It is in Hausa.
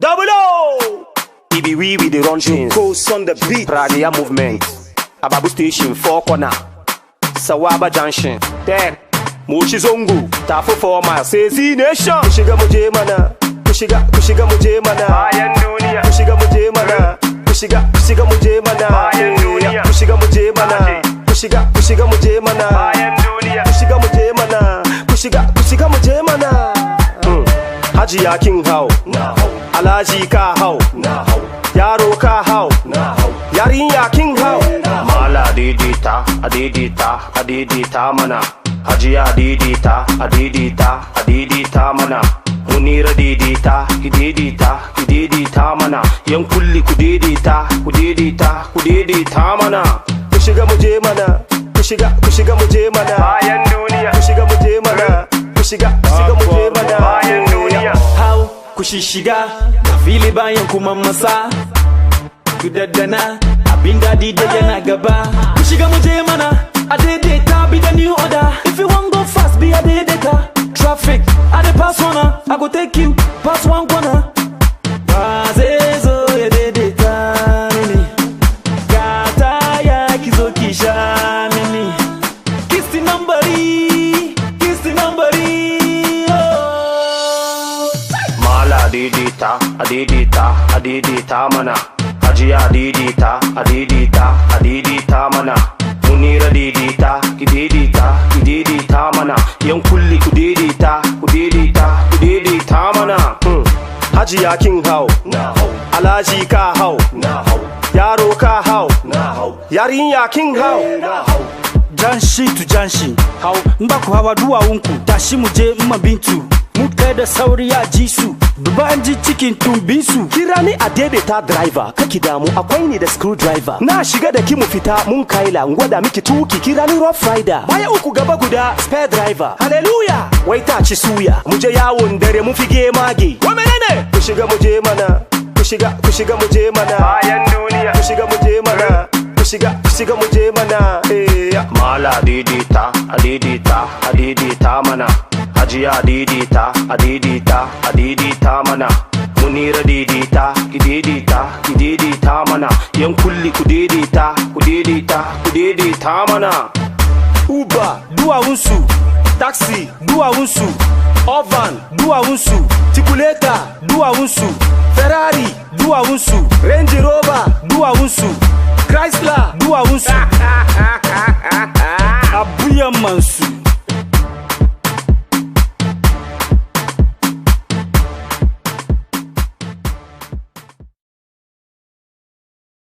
Double O! It be we with the run things. Goes on the beat. Radia movement. Ababu station, four corner. Sawaba junction. Then, Moshi Zongo. Tafo 4 miles. Say Z Nation. Ku shiga mu je mana. Ku shiga, ku shiga mu je mana. Bayan duniya. Ku shiga mu je mana. Ku shiga, ku shiga mu je mana. Bayan duniya. Ku shiga mu je mana. Ku shiga, ku shiga mu je mana. Bayan duniya. Ku shiga mu je mana. Ku shiga, ku shiga mu je mana. Hajiya kin hau. Alhaji ka hau. Yaro ka hau. Yarinya kin hau. Mala daidaita, a daidaita, a daidaita mana. Hajiya daidaita, a daidaita, a daidaita mana. Munira daidaita, ki daidaita, ki daidaita mana. Yan kulli ku daidaita, ku daidaita, ku daidaita mana. Ku shiga mu je mana. Ku shiga, ku shiga mu je mana. Bayan duniya. Ku shiga mu je mana. Ku shiga, ku shiga mu je mana. Bayan duniya. Hau ku shishiga ga fili bayan kuma masa ku daddana abin dadi da yana gaba ku shiga mu je mana a daidaita be the new order. If you wan go fast, be a daidaita. Traffic I dey pass one, I go take you pass one corner. Ba zai zo ya daidaita mini ga taya ki zo ki sha mini. Kiss the number, kiss the number, oh. Mala daidaita, a daidaita, a daidaita mana. Hajiya daidaita, a daidaita, a daidaita mana. Munira daidaita, ki daidaita, ki daidaita mana. Yan kulli ku daidaita, ku daidaita, ku daidaita mana. Hajiya kin hau, Alhaji ka hau, yaro ka hau, yarinya kin hau. Junction to junction, hau in ba ku hawa duwawunku tashi mu je ma Bintu mu kai da sauri ya ji su duba an ji cikin tumbinsu. Kira ni a daidaita driver, kaki damu, akwai ni da screwdriver. Na shiga da ki mu fita mun kaila gwada miki tuki, kira ni rough rider. Baya uku gaba guda spare driver. Hallelujah! Wai ta ci suya, mu je yawon dare mu fige mage. Wa menene? Ku shiga mu je mana. Ku shiga, ku shiga mu je mana. Bayan duniya. Ku shiga mu je mana. Ku shiga, ku shiga mu je mana. Eh, ya. Mala daidaita, a daidaita, a daidaita mana. Hajiya daidaita, a daidaita, a daidaita mana. Munira daidaita, ki daidaita, ki daidaita mana. Yan kulli ku daidaita, ku daidaita, ku daidaita mana. Uber, duwawunsu, taxi, duwawunsu, oven, duwawunsu, tikuleta, duwawunsu, Ferrari, duwawunsu, Range Rover, duwawunsu, Chrysler. Duwawunsu, abuyan mansu.